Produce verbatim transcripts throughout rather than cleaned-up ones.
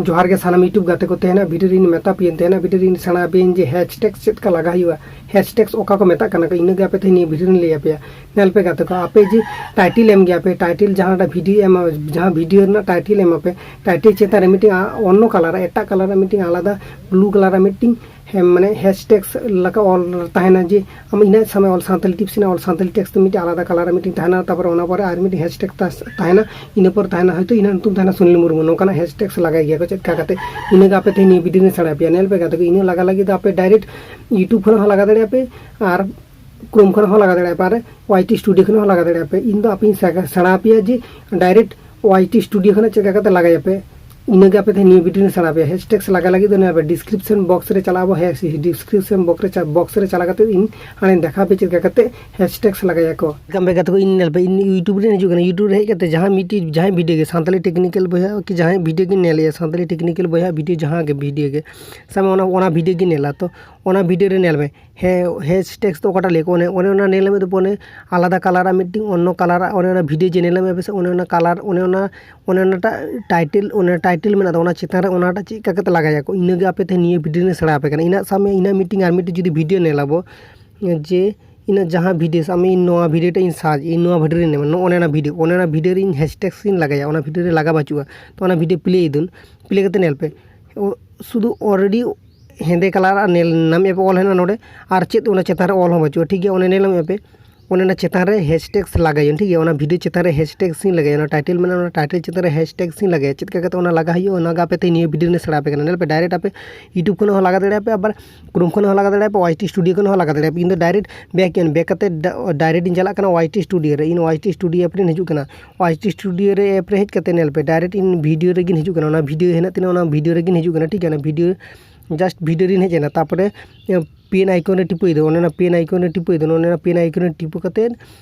ᱡᱚᱦᱟᱨ ᱜᱮ ᱥᱟᱱᱟᱢ YouTube ᱜᱟᱛᱮ ᱠᱚ᱾ ᱛᱮᱦᱮᱧᱟᱜ video ᱨᱤᱧ ᱢᱮᱛᱟ ᱯᱮᱭᱟ, ᱛᱮᱦᱮᱧᱟᱜ video ᱨᱤᱧ ᱥᱮᱬᱟ ᱟᱯᱮᱭᱟᱹᱧ ᱡᱮ hashtags ᱪᱮᱫ ᱞᱮᱠᱟ ᱞᱟᱜᱟ ᱦᱩᱭᱩᱜᱼᱟ, hashtags ᱚᱠᱟ ᱠᱚ ᱢᱮᱛᱟᱜ ᱠᱟᱱᱟ ᱠᱚ, ᱤᱱᱟᱹᱜᱮ ᱟᱯᱮ ᱛᱮᱦᱮᱧ ᱱᱤᱭᱟᱹ video ᱨᱤᱧ ᱞᱟᱹᱭ ᱟᱯᱮᱭᱟ᱾ ᱧᱮᱞ ᱯᱮ ᱜᱟᱛᱮ ᱠᱚ, ᱟᱯᱮ ᱡᱮ title ᱮᱢ ᱜᱮᱭᱟ ᱯᱮ, title ᱡᱟᱦᱟᱸᱴᱟᱜ video ᱮᱢᱟ, ᱡᱟᱦᱟᱸ video ᱨᱮᱱᱟᱜ title ᱮᱢᱟ ᱯᱮ, title ᱪᱮᱛᱟᱱ ᱨᱮ ᱢᱤᱫᱴᱤᱡ ᱟ-, ᱚᱱᱱᱚ colour, ᱮᱴᱟᱜ colour ᱨᱮ ᱢᱤᱫᱴᱤᱡ ᱟᱞᱟᱫᱟ blue colour ᱨᱮ ᱢᱤᱫᱴᱤᱡ ᱦᱮᱸ, ᱢᱟᱱᱮ hashtags ᱞᱮᱠᱟ ᱚᱞ ᱛᱟᱦᱮᱱᱟ ᱡᱮ ᱟᱢ ᱤᱱᱟᱹ ᱥᱟᱢᱮ ᱚᱞ ᱥᱟᱱᱛᱟᱲᱤ ᱴᱤᱯᱥ ᱨᱮᱱᱟᱜ ᱚᱞ ᱥᱟᱱᱛᱟᱲᱤ text ᱫᱚ ᱢᱤᱫᱴᱮᱱ ᱟᱞᱟᱫᱟ colour ᱨᱮ ᱢᱤᱫᱴᱮᱱ ᱛᱟᱦᱮᱱᱟ, ᱛᱟᱨᱯᱚᱨᱮ ᱚᱱᱟ ᱯᱚᱨᱮ ᱟᱨ ᱢᱤᱫᱴᱮᱱ hashtag ᱛᱟᱦᱮᱱᱟ, ᱤᱱᱟᱹ ᱯᱚᱨ ᱛᱟᱦᱮᱱᱟ ᱦᱚᱭᱛᱳ ᱤᱧᱟᱹᱜ ᱧᱩᱛᱩᱢ ᱛᱟᱦᱮᱱᱟ ᱥᱩᱱᱤᱞ ᱢᱩᱨᱢᱩ, ᱱᱚᱝᱠᱟᱱᱟᱜ hashtags ᱞᱟᱜᱟᱭ ᱜᱮᱭᱟ ᱠᱚ᱾ ᱪᱮᱫ ᱞᱮᱠᱟ ᱠᱟᱛᱮ ᱤᱱᱟᱹᱜᱮ ᱟᱯᱮ ᱛᱮᱦᱮᱧ ᱱᱤᱭᱟᱹ video ᱨᱮ ᱥᱮᱬᱟ ᱟᱯᱮᱭᱟ᱾ ᱧᱮᱞ ᱯᱮ ᱜᱟᱛᱮ ᱠᱚ, ᱤᱱᱟᱹ ᱞᱟᱜᱟ ᱞᱟᱹᱜᱤᱫ ᱫᱚ ᱟᱯᱮ direct YouTube ᱠᱷᱚᱱ ᱦᱚᱸ ᱞᱟᱜᱟ ᱫᱟᱲᱮᱭᱟᱜᱼᱟ ᱯᱮ ᱟᱨ Chrome ᱠᱷᱚᱱ ᱦᱚᱸ ᱞᱟᱜᱟ ᱫᱟᱲᱮᱭᱟᱜᱼᱟ ᱯᱮ ᱟᱨ Y T Studio ᱠᱷᱚᱱ ᱦᱚᱸ ᱞᱟᱜᱟ ᱫᱟᱲᱮᱭᱟᱜᱼᱟ ᱯᱮ᱾ ᱤᱧ ᱫᱚ ᱟᱯᱮᱧ ᱥᱮᱬᱟ ᱟᱯᱮᱭᱟ ᱡᱮ direct Y T Studio ᱠᱷᱚᱱᱟᱜ ᱪᱮᱫ ᱞᱮᱠᱟ ᱠᱟᱛᱮ ᱞᱟᱜᱟᱭᱟᱯᱮ, ᱤᱱᱟᱹᱜᱮ ᱟᱯᱮ ᱛᱮᱦᱮᱧ ᱱᱤᱭᱟᱹ video ᱨᱮ ᱥᱮᱬᱟ ᱟᱯᱮᱭᱟ᱾ Hashtags ᱞᱟᱜᱟ ᱞᱟᱹᱜᱤᱫ ᱫᱚ ᱱᱚᱣᱟ description box ᱨᱮ ᱪᱟᱞᱟᱜ ᱟᱵᱚ, ᱦᱮᱸ, description box ᱨᱮ ᱪᱟ-, box ᱨᱮ ᱪᱟᱞᱟᱣ ᱠᱟᱛᱮ ᱤᱧ ᱦᱟᱸᱰᱮᱧ ᱫᱮᱠᱷᱟᱣ ᱟᱯᱮ ᱪᱮᱫ ᱞᱮᱠᱟ ᱠᱟᱛᱮ hashtags ᱞᱟᱜᱟᱭᱟᱠᱚ᱾ ᱠᱟᱢ ᱵᱮ ᱜᱟᱛᱮ ᱠᱚ, ᱤᱧ ᱧᱮᱞ ᱯᱮ, ᱤᱧ YouTube ᱨᱮ ᱦᱤᱡᱩᱜ ᱠᱟᱱᱟ, YouTube ᱨᱮ ᱦᱮᱡ ᱠᱟᱛᱮ ᱡᱟᱦᱟᱸ ᱢᱤᱫᱴᱤᱡ, ᱡᱟᱦᱟᱸᱭ video ᱜᱮ ᱥᱟᱱᱛᱟᱲᱤ technical ᱵᱚᱭᱦᱟ ᱠᱤ ᱡᱟᱦᱟᱸᱭ video ᱜᱮ ᱧᱮᱞᱮᱜᱼᱟ, ᱥᱟᱱᱛᱟᱲᱤ technical ᱵᱚᱭᱦᱟ video ᱡᱟᱦᱟᱸ ᱜᱮ video ᱜᱮ, ᱥᱟᱵ ᱢᱮ ᱚᱱᱟ, ᱚᱱᱟ video ᱜᱮ ᱧᱮᱞᱟ, ᱛᱚ ᱚᱱᱟ video ᱨᱮ ᱧᱮᱞ ᱢᱮ, ᱦᱮᱸ, hashtags ᱫᱚ ᱚᱠᱟᱴᱟᱜ ᱞᱟᱹᱭ ᱠᱚ, ᱚᱱᱮ, ᱚᱱᱮ ᱚᱱᱟ ᱧᱮᱞ ᱢᱮ, ᱛᱟᱨᱯᱚᱨᱮ ᱟᱞᱟᱫᱟ colour ᱟᱨ ᱢᱤᱫᱴᱤᱡ ᱚᱱᱱᱚ colour, ᱚᱱᱮ ᱚᱱᱟ video ᱡᱮ ᱧᱮᱞ ᱢᱮ ᱯᱮᱥᱮ, ᱚᱱᱮ ᱚᱱᱟ colour, ᱚᱱᱮ ᱚᱱᱟ, ᱚᱱᱮ ᱚᱱᱟᱴᱟᱜ title, ᱚᱱᱮ title ᱢᱮᱱᱟᱜ ᱫᱚ, ᱚᱱᱟ ᱪᱮᱛᱟᱱ ᱨᱮ ᱚᱱᱟᱴᱟᱜ ᱪᱮᱫ ᱞᱮᱠᱟ ᱠᱟᱛᱮ ᱞᱟᱜᱟᱭᱟᱠᱚ, ᱤᱱᱟᱹᱜᱮ ᱟᱯᱮ ᱛᱮ ᱱᱤᱭᱟᱹ video ᱨᱮ ᱥᱮᱬᱟ ᱟᱯᱮ ᱠᱟᱱᱟ᱾ ᱤᱱᱟᱹᱜ ᱥᱟᱵ ᱢᱮ, ᱤᱱᱟᱹᱜ ᱢᱤᱫᱴᱤᱡ ᱟᱨ ᱢᱤᱫᱴᱤᱡ ᱡᱩᱫᱤ video ᱧᱮᱞ ᱟᱵᱚ, ᱡᱮ ᱤᱱᱟᱹᱜ ᱡᱟᱦᱟᱸ video, ᱥᱟᱵ ᱢᱮ, ᱤᱧ ᱱᱚᱣᱟ video ᱴᱟᱜ ᱤᱧ search, ᱤᱧ ᱱᱚᱣᱟ video ᱨᱮ ᱧᱟᱢᱟ, ᱱᱚᱜᱼᱚ ᱚᱱᱟ video, ᱚᱱᱮ ᱚᱱᱟ video ᱨᱮ ᱤᱧ hashtags ᱤᱧ ᱞᱟᱜᱟᱭᱟ, ᱚᱱᱟ video ᱨᱮ ᱞᱟᱜᱟ ᱵᱟᱹᱪᱩᱜᱼᱟ, ᱛᱚ ᱚᱱᱟ video play ᱤᱫᱩᱱ, play ᱠᱟᱛᱮ ᱧᱮᱞ ᱯᱮ, ᱚ, ᱥᱩᱫᱷᱩ already ᱦᱮᱸᱫᱮ colour ᱟᱨ ᱧᱮᱞ ᱧᱟᱢᱮᱫ ᱯᱮ ᱚᱞ ᱦᱮᱱᱟᱜᱼᱟ ᱱᱚᱰᱮ, ᱟᱨ ᱪᱮᱫ ᱚᱱᱟ ᱪᱮᱛᱟᱱ ᱨᱮ ᱚᱞ ᱦᱚᱸ ᱵᱟᱹᱪᱩᱜᱼᱟ, ᱴᱷᱤᱠ ᱜᱮᱭᱟ᱾ ᱚᱱᱮ ᱧᱮᱞ ᱧᱟᱢᱮᱫ ᱯᱮ, ᱚᱱᱮ ᱚᱱᱟ ᱪᱮᱛᱟᱱ ᱨᱮ hashtags ᱞᱟᱜᱟᱭᱟᱹᱧ, ᱴᱷᱤᱠ ᱜᱮᱭᱟ᱾ ᱚᱱᱟ video ᱪᱮᱛᱟᱱ ᱨᱮ hashtags ᱤᱧ ᱞᱟᱜᱟᱭᱟ, ᱚᱱᱟ title ᱢᱮᱱᱟᱜᱼᱟ, ᱚᱱᱟ title ᱪᱮᱛᱟᱱ ᱨᱮ hashtags ᱤᱧ ᱞᱟᱜᱟᱭᱟ᱾ ᱪᱮᱫ ᱞᱮᱠᱟ ᱠᱟᱛᱮ ᱚᱱᱟ ᱞᱟᱜᱟ ᱦᱩᱭᱩᱜᱼᱟ, ᱚᱱᱟ ᱜᱮ ᱟᱯᱮ ᱛᱮ ᱱᱤᱭᱟᱹ video ᱨᱮ ᱥᱮᱬᱟ ᱟᱯᱮ ᱠᱟᱱᱟ᱾ ᱧᱮᱞ ᱯᱮ, direct ᱟᱯᱮ YouTube ᱠᱷᱚᱱ ᱦᱚᱸ ᱞᱟᱜᱟ ᱫᱟᱲᱮᱭᱟᱜᱼᱟ ᱯᱮ, ᱟᱵᱟᱨ Chrome ᱠᱷᱚᱱ ᱦᱚᱸ ᱞᱟᱜᱟ ᱫᱟᱲᱮᱭᱟᱜᱼᱟ ᱯᱮ, Y T Studio ᱠᱷᱚᱱ ᱦᱚᱸ ᱞᱟᱜᱟ ᱫᱟᱲᱮᱭᱟᱜᱼᱟ ᱯᱮ᱾ ᱤᱧ ᱫᱚ direct back ᱤᱧ, back ᱠᱟᱛᱮ da-, direct ᱤᱧ ᱪᱟᱞᱟᱜ ᱠᱟᱱᱟ Y T Studio ᱨᱮ᱾ ᱤᱧ Y T Studio app ᱨᱤᱧ ᱦᱤᱡᱩᱜ ᱠᱟᱱᱟ᱾ Y T Studio ᱨᱮ, app ᱨᱮ ᱦᱮᱡ ᱠᱟᱛᱮ ᱧᱮᱞ ᱯᱮ, direct ᱤᱧ video ᱨᱮᱜᱤᱧ ᱦᱤᱡᱩᱜ ᱠᱟᱱᱟ᱾ ᱚᱱᱟ video ᱦᱮᱱᱟᱜ ᱛᱤᱧᱟᱹ, ᱚᱱᱟ video ᱨᱮᱜᱤᱧ ᱦᱤᱡᱩᱜ ᱠᱟᱱᱟ, ᱴᱷᱤᱠ ᱜᱮᱭᱟ᱾ ᱚᱱᱟ video, just video ᱨᱤᱧ ᱦᱮᱡ ᱮᱱᱟ, ᱛᱟᱨᱯᱚᱨᱮ pen icon ᱨᱮ ᱴᱤᱯᱟᱹᱭ ᱫᱚ, ᱚᱱᱮ ᱚᱱᱟ pen icon ᱨᱮ ᱴᱤᱯᱟᱹᱭ ᱫᱚ, ᱚᱱᱮ ᱚᱱᱟ pen icon ᱨᱮ ᱴᱤᱯᱟᱹ ᱠᱟᱛᱮ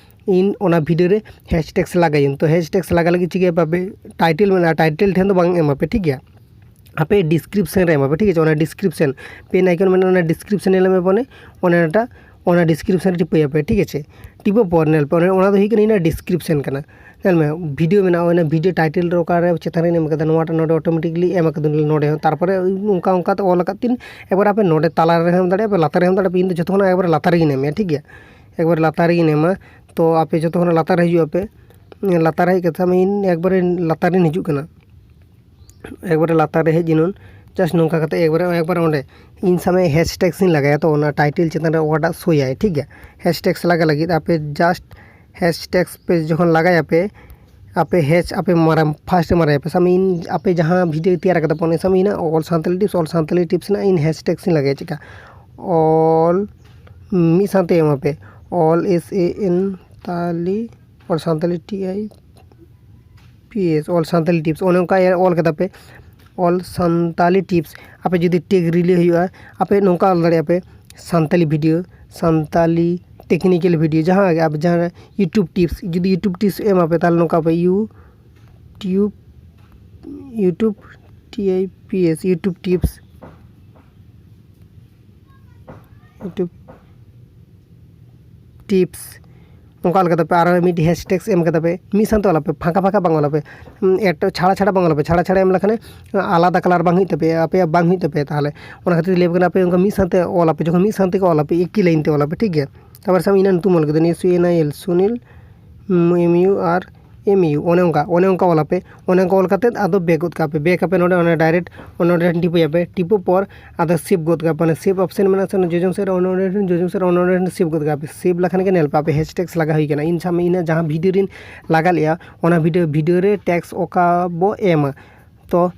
ᱤᱧ ᱚᱱᱟ video ᱨᱮ hashtags ᱞᱟᱜᱟᱭᱟᱹᱧ᱾ ᱛᱚ hashtags ᱞᱟᱜᱟ ᱞᱟᱹᱜᱤᱫ ᱪᱤᱠᱟᱹᱭᱟ ᱯᱮ ᱟᱯᱮ, title ᱢᱮᱱᱟᱜᱼᱟ, title ᱴᱷᱮᱱ ᱫᱚ ᱵᱟᱝ ᱮᱢᱟ ᱯᱮ, ᱴᱷᱤᱠ ᱜᱮᱭᱟ᱾ ᱟᱯᱮ description ᱨᱮ ᱮᱢᱟ ᱯᱮ, ᱴᱷᱤᱠ ᱟᱪᱷᱮ᱾ ᱚᱱᱟ description, pen icon ᱢᱮᱱᱟᱜᱼᱟ, ᱚᱱᱟ description ᱧᱮᱞ ᱢᱮ, ᱚᱱᱮ ᱚᱱᱟᱴᱟᱜ, ᱚᱱᱟ description ᱨᱮ ᱴᱤᱯᱟᱹᱭᱟᱯᱮ, ᱴᱷᱤᱠ ᱟᱪᱷᱮ᱾ ᱴᱤᱯᱟᱹ ᱯᱚᱨ ᱧᱮᱞ ᱯᱮ, ᱚᱱᱮ ᱚᱱᱟ ᱫᱚ ᱦᱩᱭᱩᱜ ᱠᱟᱱᱟ ᱤᱧᱟᱹᱜ description ᱠᱟᱱᱟ᱾ ᱧᱮᱞ ᱢᱮ, ᱵᱷᱤᱰᱤᱭᱳ ᱢᱮᱱᱟᱜᱼᱟ, ᱚᱱᱟ ᱵᱷᱤᱰᱤᱭᱳ ᱴᱟᱭᱴᱮᱞ ᱨᱮ ᱚᱠᱟᱨᱮ ᱪᱮᱛᱟᱱ ᱨᱮᱧ ᱮᱢ ᱠᱟᱫᱟ, ᱱᱚᱣᱟᱴᱟᱜ ᱱᱚᱰᱮ ᱚᱴᱳᱢᱮᱴᱤᱠᱞᱤ ᱮᱢ ᱟᱠᱟᱫᱟᱹᱧ ᱱᱚᱰᱮ ᱦᱚᱸ᱾ ᱛᱟᱨᱯᱚᱨᱮ ᱚᱱᱠᱟ ᱚᱱᱠᱟᱛᱮ ᱚᱞ ᱟᱠᱟᱫ ᱛᱤᱧ, ᱮᱵᱟᱨ ᱟᱯᱮ ᱱᱚᱰᱮ ᱛᱟᱞᱟ ᱨᱮᱦᱚᱸ ᱮᱢ ᱫᱟᱲᱮᱭᱟᱜᱼᱟ, ᱟᱯᱮ ᱞᱟᱛᱟᱨ ᱨᱮᱦᱚᱸ ᱮᱢ ᱫᱟᱲᱮᱭᱟᱜᱼᱟ, ᱤᱧ ᱫᱚ ᱡᱚᱛᱚ ᱠᱷᱚᱱᱟᱜ ᱮᱠᱵᱟᱨᱮ ᱞᱟᱛᱟᱨ ᱨᱮᱜᱤᱧ ᱮᱢᱟ, ᱴᱷᱤᱠ ᱜᱮᱭᱟ? ᱮᱠᱵᱟᱨᱮ ᱞᱟᱛᱟᱨ ᱨᱮᱜᱤᱧ ᱮᱢᱟ᱾ ᱛᱚ ᱟᱯᱮ ᱡᱚᱛᱚ ᱠᱷᱚᱱᱟᱜ ᱞᱟᱛᱟᱨ ᱨᱮ ᱦᱤᱡᱩᱜ ᱟᱯᱮ, ᱞᱟᱛᱟᱨ ᱨᱮ ᱦᱮᱡ ᱠᱟᱛᱮ ᱤᱧ ᱮᱠᱵᱟᱨᱮ ᱞᱟᱛᱟᱨ ᱨᱤᱧ ᱦᱤᱡᱩᱜ ᱠᱟᱱᱟ, ᱮᱠᱵᱟᱨᱮ ᱞᱟᱛᱟᱨ ᱨᱮ ᱦᱮᱡ ᱡᱮᱱᱚᱱ᱾ ᱡᱟᱥᱴ ᱱᱚᱝᱠᱟ ᱠᱟᱛᱮ ᱮᱠᱵᱟᱨᱮ, ᱮᱠᱵᱟᱨᱮ ᱚᱸᱰᱮ ᱤᱧ ᱥᱟᱢᱮ ᱦᱮᱥᱴᱮᱜᱽᱥ ᱤᱧ ᱞᱟᱜᱟᱭᱟ, ᱛᱚ ᱚᱱᱟ ᱴᱟᱭᱴᱮᱞ ᱪᱮᱛᱟᱱ ᱨᱮ ᱚᱠᱟᱴᱟᱜ ᱥᱳᱭᱟᱭ, ᱴᱷᱤᱠ ᱜᱮᱭᱟ? ᱦᱮᱥᱴᱮᱜᱽᱥ ᱞᱟᱜᱟ ᱞᱟᱹᱜᱤᱫ ᱟᱯᱮ ᱡᱟᱥᱴ ᱦᱮᱥᱴᱮᱜᱽᱥ ᱯᱮ ᱡᱚᱠᱷᱚᱱ ᱞᱟᱜᱟᱭᱟᱯᱮ, ᱟᱯᱮ ᱦᱮᱪ ᱟᱯᱮ ᱢᱟᱨᱟᱝ ᱯᱷᱟᱥᱴ ᱢᱟᱨᱟᱭᱟᱯᱮ᱾ ᱥᱟᱢᱮ ᱤᱧ ᱟᱯᱮ ᱡᱟᱦᱟᱸ ᱵᱷᱤᱰᱤᱭᱳ ᱛᱮᱭᱟᱨ ᱠᱟᱫᱟ ᱯᱮ, ᱚᱱᱟ ᱥᱟᱢᱮ ᱤᱧ ᱚᱞ ᱥᱟᱱᱛᱟᱞᱤ ᱴᱤᱯᱥ, ᱚᱞ ᱥᱟᱱᱛᱟᱞᱤ ᱴᱤᱯᱥ ᱨᱮᱱᱟᱜ ᱤᱧ ᱦᱮᱥᱴᱮᱜᱽᱥ ᱤᱧ ᱞᱟᱜᱟᱭᱟ᱾ ᱪᱮᱠᱟ? ᱚᱞ ᱢᱤᱫ ᱥᱟᱶᱛᱮ ᱮᱢᱟ ᱯᱮ, ᱚᱞ ᱮᱥ ᱮ ᱮᱱ ᱛᱟᱞᱤ, Ol Santali T I P S, Ol Santali tips, ᱚᱱᱮ ᱚᱱᱠᱟ ᱚᱞ ᱠᱟᱫᱟ ᱯᱮ, ᱚᱞ ᱥᱟᱱᱛᱟᱞᱤ ᱴᱤᱯᱥ᱾ ᱟᱯᱮ ᱡᱩᱫᱤ ᱴᱮᱜᱽ ᱨᱤᱞᱮ ᱦᱩᱭᱩᱜᱼᱟ, ᱟᱯᱮ ᱱᱚᱝᱠᱟ ᱚᱞ ᱫᱟᱲᱮᱭᱟᱜᱼᱟ ᱯᱮ, Santali video, Santali technical video, ᱡᱟᱦᱟᱸ ᱜᱮ ᱟᱯᱮ ᱡᱟᱦᱟᱸ YouTube ᱴᱤᱯᱥ, ᱡᱩᱫᱤ YouTube ᱴᱤᱯᱥ ᱮᱢᱟ ᱯᱮ, ᱛᱟᱦᱚᱞᱮ ᱱᱚᱝᱠᱟ ᱯᱮ, YouTube, YouTube T I P S, YouTube tips, YouTube tips. ᱚᱱᱠᱟ ᱞᱮᱠᱟᱛᱮ ᱯᱮ ᱟᱨᱚ ᱢᱤᱫ ᱦᱮᱥᱴᱮᱜᱽᱥ ᱮᱢ ᱠᱟᱛᱮ ᱯᱮ ᱢᱤᱫ ᱥᱟᱶᱛᱮ ᱚᱞᱟᱯᱮ, ᱯᱷᱟᱸᱠᱟ ᱯᱷᱟᱸᱠᱟ ᱵᱟᱝ ᱚᱞᱟᱯᱮ, ᱮᱴ ᱪᱷᱟᱲᱟ ᱪᱷᱟᱲᱟ ᱵᱟᱝ ᱚᱞᱟᱯᱮ᱾ ᱪᱷᱟᱲᱟ ᱪᱷᱟᱲᱟ ᱮᱢ ᱞᱮᱠᱷᱟᱱ ᱟᱞᱟᱫᱟ ᱠᱟᱞᱟᱨ ᱵᱟᱝ ᱦᱩᱭᱩᱜ ᱛᱟᱯᱮᱭᱟ, ᱟᱯᱮᱭᱟᱜ ᱵᱟᱝ ᱦᱩᱭᱩᱜ ᱛᱟᱯᱮᱭᱟ᱾ ᱛᱟᱦᱚᱞᱮ ᱚᱱᱟ ᱠᱷᱟᱹᱛᱤᱨ ᱞᱟᱹᱭ ᱠᱟᱱᱟ, ᱟᱯᱮ ᱚᱱᱠᱟ ᱢᱤᱫ ᱥᱟᱶᱛᱮ ᱚᱞᱟᱯᱮ, ᱡᱚᱠᱷᱚᱱ ᱢᱤᱫ ᱥᱟᱶ ᱛᱮᱜᱮ ᱚᱞᱟᱯᱮ, ᱮᱠᱤ ᱞᱟᱭᱤᱱ ᱛᱮ ᱚᱞᱟᱯᱮ, ᱴᱷᱤᱠ ᱜᱮᱭᱟ? ᱛᱟᱨᱯᱚᱨ ᱥᱟᱢ ᱤᱧᱟᱹᱜ ᱧᱩᱛᱩᱢ ᱚᱞ ᱠᱮᱫᱟ, ᱱᱤᱭᱟᱹ ᱥᱩ ᱮᱱ I L, Sunil, M U R M U, ᱚᱱᱮ ᱚᱱᱠᱟ, ᱚᱱᱮ ᱚᱱᱠᱟ ᱚᱞᱟᱯᱮ᱾ ᱚᱱᱮ ᱚᱱᱠᱟ ᱚᱞ ᱠᱟᱛᱮᱫ ᱟᱫᱚ ᱵᱮᱠ ᱜᱚᱫ ᱠᱟᱜ ᱯᱮ᱾ ᱵᱮᱠ ᱟᱯᱮ ᱱᱚᱰᱮ, ᱚᱱᱮ ᱰᱟᱭᱨᱮᱠᱴ ᱱᱚᱰᱮ ᱴᱷᱮᱱ ᱴᱤᱯᱟᱹᱭᱟᱯᱮ᱾ ᱴᱤᱯᱟᱹ ᱯᱚᱨ ᱟᱫᱚ ᱥᱮᱵᱷ ᱜᱚᱫ ᱠᱟᱜ ᱯᱮ᱾ ᱚᱱᱮ ᱥᱮᱵᱷ ᱚᱯᱥᱮᱱ ᱢᱮᱱᱟᱜᱼᱟ ᱥᱮ, ᱚᱱᱟ ᱡᱚᱡᱚᱢ ᱥᱮᱫ ᱨᱮ, ᱚᱱᱮ ᱚᱸᱰᱮ ᱴᱷᱮᱱ ᱡᱚᱡᱚᱢ ᱥᱮᱫ ᱨᱮ, ᱚᱱᱮ ᱚᱸᱰᱮ ᱴᱷᱮᱱ ᱥᱮᱵᱷ ᱜᱚᱫ ᱠᱟᱜ ᱯᱮ᱾ ᱥᱮᱵᱷ ᱞᱮᱠᱷᱟᱱ ᱜᱮ ᱧᱮᱞ ᱯᱮ ᱟᱯᱮ ᱦᱮᱥᱴᱮᱜᱽᱥ ᱞᱟᱜᱟ ᱦᱩᱭ ᱠᱟᱱᱟ᱾ ᱤᱧ ᱥᱟᱢ ᱤᱧᱟᱹᱜ ᱡᱟᱦᱟᱸ ᱵᱷᱤᱰᱤᱭᱳ ᱨᱤᱧ ᱞᱟᱜᱟ ᱞᱮᱜᱼᱟ, ᱚᱱᱟ ᱵᱷᱤᱰᱤᱭᱳ, ᱵᱷᱤᱰᱤᱭᱳ ᱨᱮ ᱴᱮᱜᱽᱥ ᱚᱠᱟ ᱵᱚ ᱮᱢᱟ, ᱛᱚ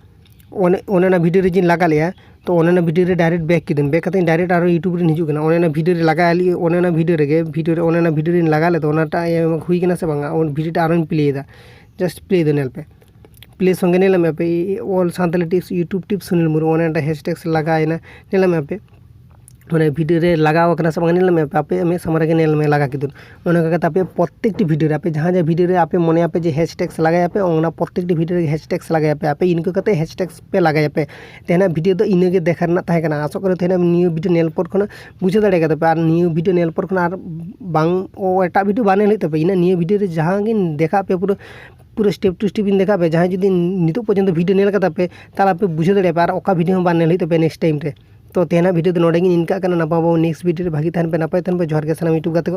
ᱚᱱᱮ, ᱚᱱᱮ ᱚᱱᱟ ᱵᱷᱤᱰᱤᱭᱳ ᱨᱮ ᱡᱮᱧ ᱞᱟᱜᱟ ᱞᱮᱜᱼᱟ, ᱛᱚ ᱚᱱᱮ ᱚᱱᱟ ᱵᱷᱤᱰᱤᱭᱳ ᱨᱮ ᱰᱟᱭᱨᱮᱠᱴ ᱵᱮᱠ ᱠᱤᱫᱟᱹᱧ᱾ ᱵᱮᱠ ᱠᱟᱛᱮ ᱰᱟᱭᱨᱮᱠᱴ ᱟᱨᱚ YouTube ᱨᱤᱧ ᱦᱤᱡᱩᱜ ᱠᱟᱱᱟ᱾ ᱚᱱᱮ ᱚᱱᱟ ᱵᱷᱤᱰᱤᱭᱳ ᱨᱮ ᱞᱟᱜᱟ ᱞᱮ-, ᱚᱱᱮ ᱚᱱᱟ ᱵᱷᱤᱰᱤᱭᱳ ᱨᱮᱜᱮ, ᱵᱷᱤᱰᱤᱭᱳ ᱨᱮ ᱚᱱᱮ ᱚᱱᱟ ᱵᱷᱤᱰᱤᱭᱳ ᱨᱤᱧ ᱞᱟᱜᱟ ᱞᱮᱫᱟ, ᱚᱱᱟᱴᱟᱜ ᱮᱢ ᱦᱩᱭ ᱠᱟᱱᱟ ᱥᱮ ᱵᱟᱝᱟ, ᱚᱱᱟ ᱵᱷᱤᱰᱤᱭᱳ ᱴᱟᱜ ᱟᱨᱚᱧ ᱯᱞᱮᱭᱮᱫᱟ᱾ ᱡᱟᱥᱴ ᱯᱞᱮ ᱫᱚ ᱧᱮᱞ ᱯᱮ, ᱯᱞᱮ ᱥᱚᱸᱜᱮ ᱧᱮᱞ ᱢᱮ ᱯᱮ, Ol Santali tips, YouTube tips Sunil Murmu, ᱚᱱᱮ ᱚᱸᱰᱮ ᱦᱮᱥᱴᱮᱜᱽᱥ ᱞᱟᱜᱟᱣ ᱮᱱᱟ, ᱧᱮᱞ ᱢᱮ ᱯᱮ᱾ ᱢᱟᱱᱮ ᱵᱷᱤᱰᱤᱭᱳ ᱨᱮ ᱞᱟᱜᱟᱣ ᱟᱠᱟᱱᱟ ᱥᱮ ᱵᱟᱝ ᱧᱮᱞ ᱢᱮ, ᱟᱯᱮ ᱢᱮᱫ ᱥᱟᱢᱟᱝ ᱨᱮᱜᱮ ᱧᱮᱞ ᱢᱮ ᱞᱟᱜᱟ ᱠᱮᱫᱟ᱾ ᱚᱱᱟ ᱠᱟᱛᱮ ᱟᱯᱮ ᱯᱨᱚᱛᱛᱮᱠᱴᱤ ᱵᱷᱤᱰᱤᱭᱳ ᱨᱮ ᱟᱯᱮ ᱡᱟᱦᱟᱸ ᱡᱟᱦᱟᱸ ᱵᱷᱤᱰᱤᱭᱳ ᱨᱮ ᱟᱯᱮ ᱢᱚᱱᱮᱭᱟᱯᱮ ᱡᱮ ᱦᱮᱥᱴᱮᱜᱽᱥ ᱞᱟᱜᱟᱭᱟᱯᱮ, ᱚᱱᱟ ᱯᱨᱚᱛᱛᱮᱠᱴᱤ ᱵᱷᱤᱰᱤᱭᱳ ᱨᱮ ᱦᱮᱥᱴᱮᱜᱽᱥ ᱞᱟᱜᱟᱭᱟᱯᱮ, ᱟᱯᱮ ᱤᱱᱠᱟᱹ ᱠᱟᱛᱮ ᱦᱮᱥᱴᱮᱜᱽᱥ ᱯᱮ ᱞᱟᱜᱟᱭᱟᱯᱮ᱾ ᱛᱮᱦᱮᱧᱟᱜ ᱵᱷᱤᱰᱤᱭᱳ ᱫᱚ ᱤᱱᱟᱹᱜᱮ ᱫᱮᱠᱷᱟᱣ ᱨᱮᱱᱟᱜ ᱛᱟᱦᱮᱸ ᱠᱟᱱᱟ᱾ ᱟᱥᱚᱜ ᱠᱟᱱᱟ ᱛᱮᱦᱮᱧᱟᱜ ᱱᱤᱭᱟᱹ ᱵᱷᱤᱰᱤᱭᱳ ᱧᱮᱞ ᱯᱚᱨ ᱠᱷᱚᱱᱟᱜ ᱵᱩᱡᱷᱟᱹᱣ ᱫᱟᱲᱮ ᱠᱟᱫᱟ ᱯᱮ, ᱟᱨ ᱱᱤᱭᱟᱹ ᱵᱷᱤᱰᱤᱭᱳ ᱧᱮᱞ ᱯᱚᱨ ᱠᱷᱚᱱᱟᱜ ᱟᱨ ᱵᱟᱝ ᱚ ᱮᱴᱟᱜ ᱵᱷᱤᱰᱤᱭᱳ ᱵᱟᱝ ᱧᱮᱞ ᱦᱩᱭᱩᱜ ᱛᱟᱯᱮ᱾ ᱤᱱᱟᱹ ᱱᱤᱭᱟᱹ ᱵᱷᱤᱰᱤᱭᱳ ᱨᱮ ᱡᱟᱦᱟᱸ ᱜᱤᱧ ᱫᱮᱠᱷᱟᱣ ᱯᱮ ᱯᱩᱨᱟᱹ ᱯᱩᱨᱟᱹ step to step ᱤᱧ ᱫᱮᱠᱷᱟᱣ ᱯᱮ᱾ ᱡᱟᱦᱟᱸᱭ ᱡᱩᱫᱤ ᱱᱤᱛᱚᱜ ᱯᱚᱨᱡᱚᱱᱛᱚ ᱵᱷᱤᱰᱤᱭᱳ ᱧᱮᱞ ᱠᱟᱫᱟ ᱯᱮ, ᱛᱟᱦᱚᱞᱮ ᱟᱯᱮ ᱵᱩᱡᱷᱟᱹᱣ ᱫᱟᱲᱮᱭᱟᱜᱼᱟ ᱯᱮ ᱟᱨ ᱚᱠᱟ ᱵᱷᱤᱰᱤᱭᱳ ᱦᱚᱸ ᱵᱟᱝ ᱧᱮᱞ ᱦᱩᱭᱩᱜ ᱛᱟᱯᱮᱭᱟ next time ᱨᱮ᱾ ᱛᱚ ᱛᱮᱦᱮᱧᱟᱜ ᱵᱷᱤᱰᱤᱭᱳ ᱫᱚ ᱱᱚᱰᱮ ᱜᱤᱧ ᱤᱱᱠᱟᱹᱜ ᱠᱟᱱᱟ᱾ ᱱᱟᱯᱟᱭ ᱵᱟᱵᱚ next ᱵᱷᱤᱰᱤᱭᱳ ᱨᱮ ᱵᱷᱟᱹᱜᱤ ᱛᱟᱦᱮᱱ ᱯᱮ, ᱱᱟᱯᱟᱭ ᱛᱟᱦᱮᱱ ᱯᱮ᱾ ᱡᱚᱦᱟᱨ ᱜᱮ ᱥᱟᱱᱟᱢ YouTube ᱜᱟᱛᱮ ᱠᱚ᱾